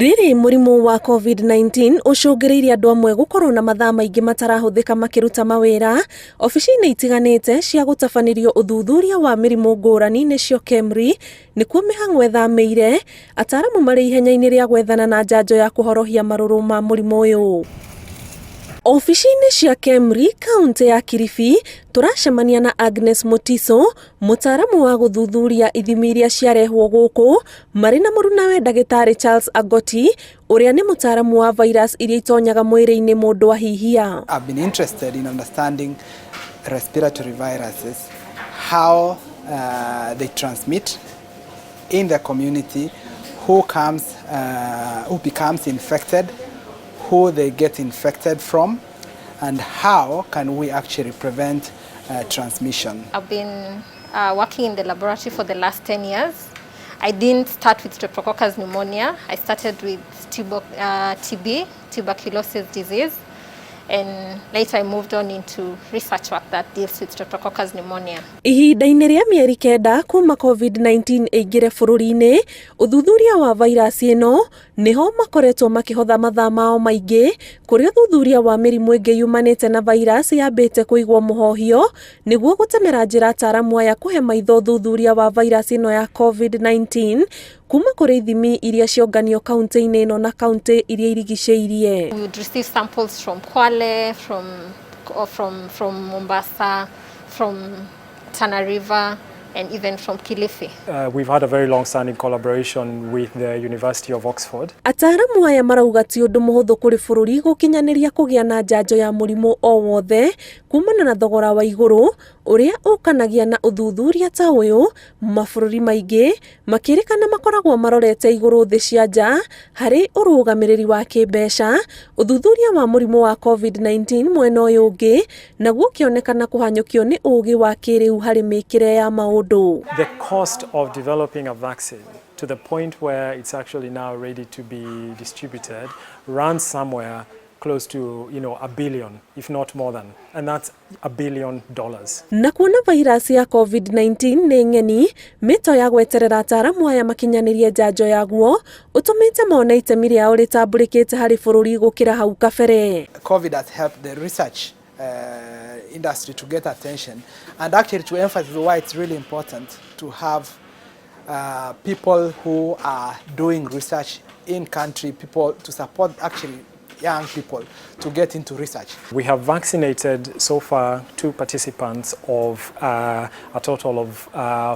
Rĩrĩ mũrimũ wa COVID-19 ũcũngĩrĩirie andũ amwe gũkorwo na mathaa maingĩ matarahũthĩka makĩruta mawĩra obici-inĩ itiganĩte cia gũtabanĩrio ũthuthuria wa mĩrimũ ngũrani nĩcio KEMRI, nĩkuo mĩhang'o ĩthamĩire, ataaramu marĩ ihenya-inĩ rĩa gwethana na njanjo ya kũhorohia marũrũ ma mũrimũ ũyũ. Obici-inĩ cia KEMRI kaũntĩ ya Kilifi, tũracemania na Agnes Mutiso, mũtaaramu wa gũthuthuria ithimi iria ciarehwo gũkũ, marĩ na mũrunawe ndagĩtarĩ Charles Agoti, ũrĩa nĩ mũtaaramu wa virus iria itonyaga mwĩrĩ-inĩ mũndũ ahihia. I've been interested in understanding respiratory viruses, how they transmit in the community, who becomes infected, who they get infected from, and how can we actually prevent transmission. I've been working in the laboratory for the last 10 years. I didn't start with Streptococcus pneumonia. I started with TB, tuberculosis disease, and later I moved on into research work that deals with Streptococcus pneumonia. Ihinda-inĩ rĩa mĩeri 9 kuma COVID-19 ĩingĩre bũrũri-inĩ, ũthuthuria wa vairasi ĩno nĩho makoretwo makĩhotha mathaa mao maingĩ, kũrĩa ũthuthuria wa mĩrimũ ĩngĩ yumanĩte na vairasi yambĩte kũigwo mũhohio nĩguo gũtemera njĩra ataaramu aya kũhe maitho ũthuthuria wa vairasi ĩno ya COVID-19 kuma kũrĩ ithimi iria cionganio kaunti-inĩ ĩno na kaunti iria irigicĩirie. We would receive samples from Kwale, from Mombasa, from Tana River, and even from Kilifi. We've had a very long-standing collaboration with the University of Oxford. Ataaramu aya marauga ti ũndũ mũhũthũ kũrĩ bũrũri gũkinyanĩria kũgĩa na njanjo ya mũrimũ o wothe kumana na thogora wa igũrũ ũrĩa ũkanagia na ũthuthuria ta ũyũ. Mabũrũri maingĩ makĩrĩkana makoragwo marorete igũrũ thĩ cia nja harĩ ũrũgamĩrĩri wa kĩmbeca. Ũthuthuria wa mũrimũ wa COVID-19 mwena ũyũ ũngĩ naguo ũkĩonekana kũhanyũkio nĩ ũgĩ wa kĩrĩu harĩ mĩkĩre ya maũndũ. The cost of developing a vaccine to the point where it's actually now ready to be distributed runs somewhere close to a billion, if not more than, and that's $1 billion. Na kuona vairasi ya COVID-19 nĩ ng'eni, mĩto ya gweterera ataaramu aya makinyanĩrie njanjo yaguo ũtũmĩte mone itemi rĩao rĩtambũrĩkĩte harĩ bũrũri gũkĩra hau kabere. COVID has helped the research industry to get attention and actually to emphasize why it's really important to have people who are doing research in country, people to support actually young people to get into research. We have vaccinated so far two participants of a total of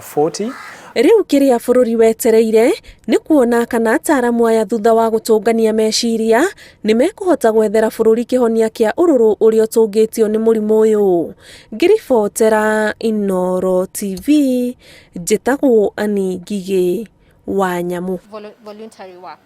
40. Rĩu kĩrĩa bũrũri wetereire nĩ kuona kana ataaramu aya thutha wa gũtũngania meciria nĩ mekũhota gwethera bũrũri kĩhonia kĩa ũrũrũ ũrĩa ũtũngĩtio nĩ mũrimũ ũyũ. Ngĩribotera Inooro TV, njĩtagwo Ani Ngigĩ wa Nyamũ. Voluntary work.